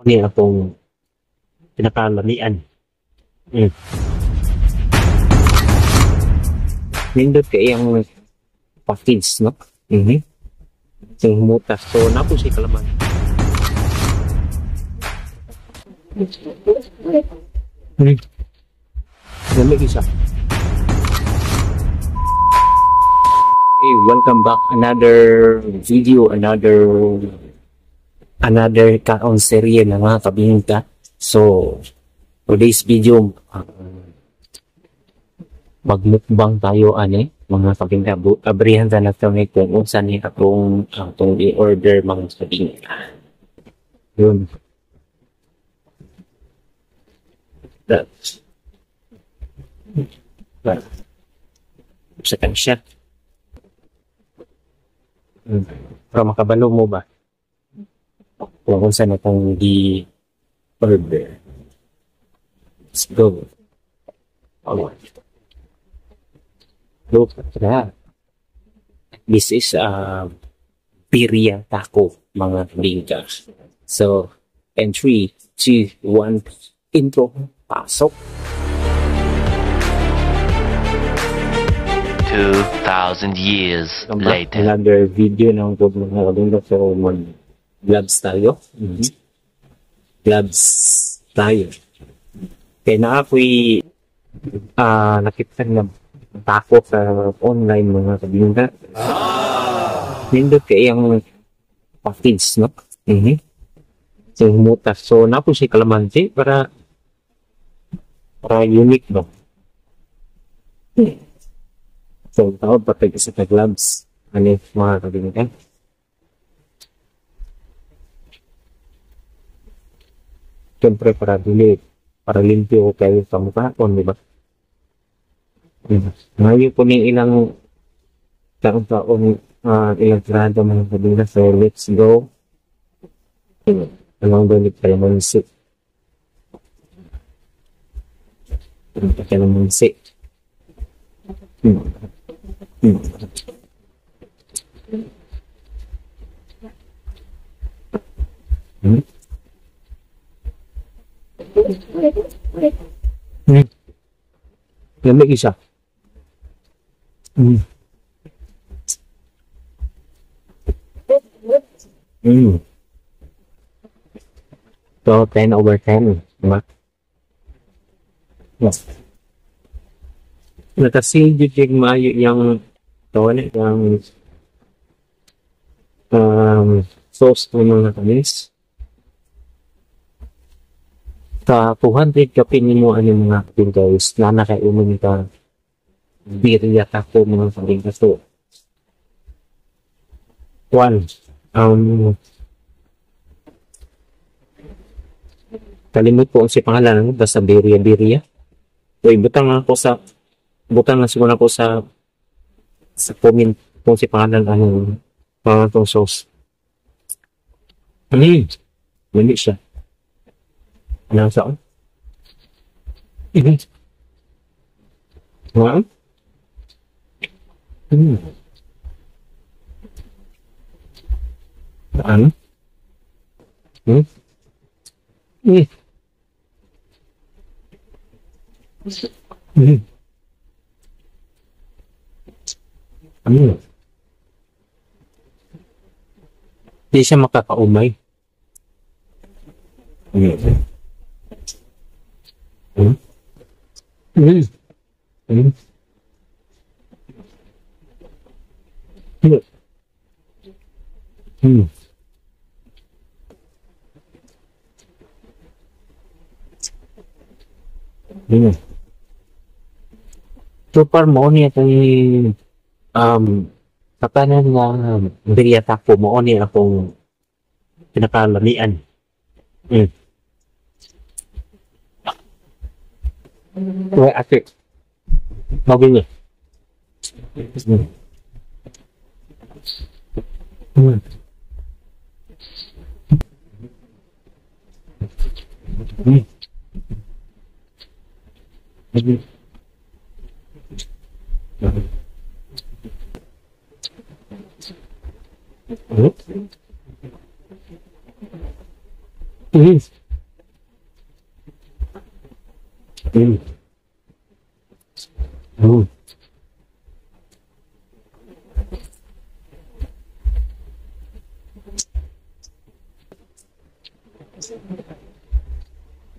Ni atong pinakalamian. Nindot kay ang package, no? Yung humuta. So, napo siya kalaman. Lamig isa. Hey, welcome back. Another video, another kaon serye na mga kabingka. So, today's video, magmukbang tayo ani mga kabingka. Abrihan ta na ni kung unsa ni atong i-order, mga kabingka. Yun. That's that. Second siya. Pero makabalo mo ba kung unsa na itong i-order? Let's go. Alright. Look at that. This is a birria taco, mga kabingka. So, in 3, 2, 1, intro, pasok. 2,000 years later. Another video ng mga kabingka. So, mag-gloves tayo. Gloves tayo. Kaya na ako'y nakita na taco sa online, mga kabingka. Nindot kay ang package, no? So, humuta. So, napo siya kalamansi para unique, no? So, tawag pa tayo sa gloves. Ano yung mga kabingka? Siyempre, para dili, para limpyo ko kayo sa mukha ko, di ba? Ngayon po ni ilang taon-taon, ilang tirado, mga kabingka. So, let's go. Anong balik kalamansi? Kalamansi. Lamig isa. So, 10 over 10. Diba? Yes. Nakasil yun yung maayo yung yung sauce ng mga tamis. Sa 200 kapin mo ano mga kapin guys, na nakainom ka birria taco, mga kapin. So, one, kalimut ko ang si pangalan, basta birria birria. So, butang na siguro ako sa comment kung si pangalan ang pangalan tong sauce. Hindi siya. Ano sa? Wow. Ano? Ano? Hindi siya makakaumay. So far mo niya itong sa kanan nga birria taco mo ni akong pinakalamian. Well, ate, maging. Mm. Mm. Mm.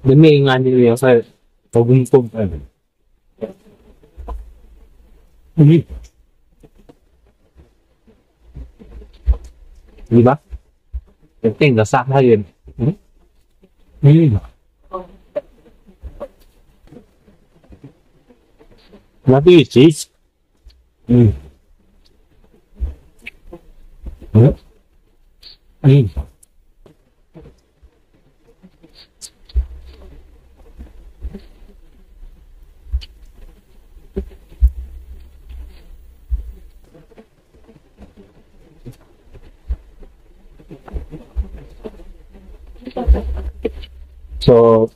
Dami nga nila sa paguntog. Mm. Di ba? Ito yung nasaka yun. Hmm? Mm. Nabi cheese. Mm. Mm. Mm. So,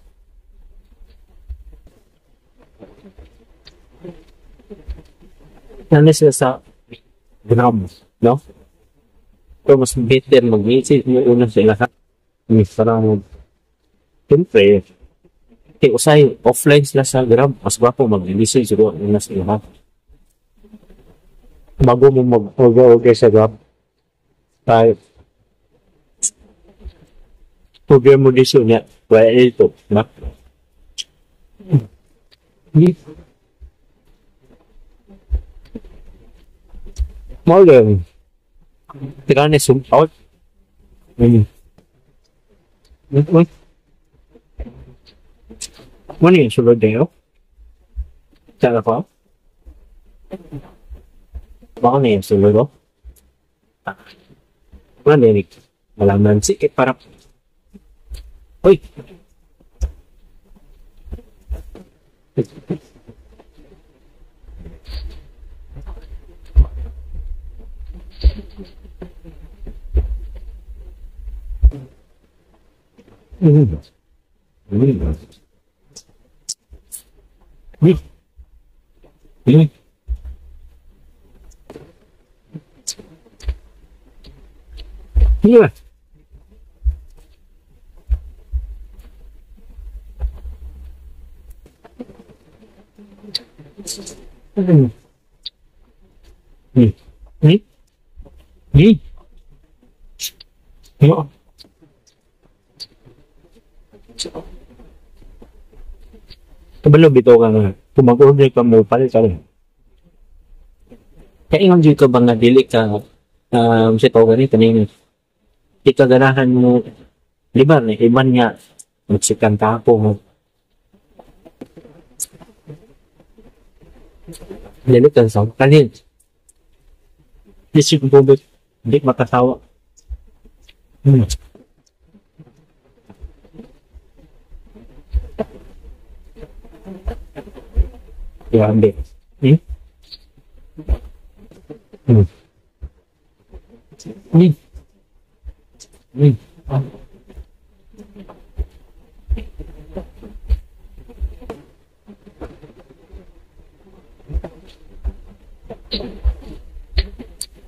ano sila sa Grab, no? Pero mas better mag-message mo una sa ilaha. Parang, siyempre, kay usay, offline sila sa Grab, mas gwapo mag-message siguro una sa ilaha. Bago mo mag-order sa Grab, tayo, order mo dito niya, wala ito, na? Mo lang, tira ni zoom out. Mm. Mm. Ano yung sulod na yun? Tsaka ko? Baka na yung sulod ko? Ano yung malaman? Sige, parang uy! Mm. Mm. Mm. Mm. Yeah. Mm. Mm. Mm. Mm. Mm. Kabalo bitaw ka nga. Kung mag-order ka mo, palit ka rin. Kaya ingon dito ba nga dili ka sa tawag ganito, kaning di ka ganahan mo, di ba, iban nga, magsikan tapo mo. Dili ka sa kanin. Di siguro di makasawa. Hmm. Grabe. Hmm? Hmm. Hmm. Hmm.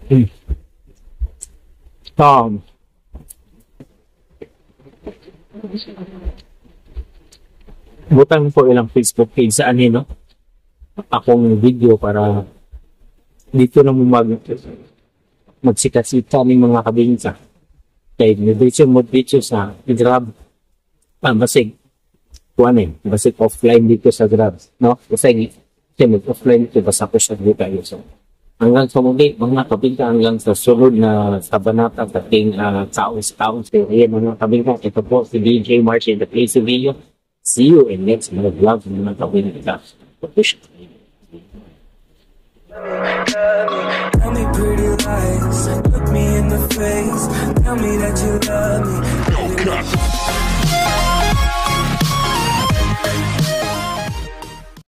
Hmm. Tom. Butang po ilang Facebook page sa ano, no? Akong video para dito na mo magsikat-sika ng mga kabinsa. Kaya nag-video mo dito sa Grab. Basig. Kuan eh. Basig offline dito sa Grab. No? Kasi offline dito, basta ko siya dito tayo. So, hanggang sa muli, mga kabinsa, hanggang sa sunod na kabanata sa ating taon-taon. So, ayan mga kabinsa, ito po si DJ March in the place video. See you in next mga vlog mga kabinsa. Tell me pretty lies, look me in the face, tell me that you love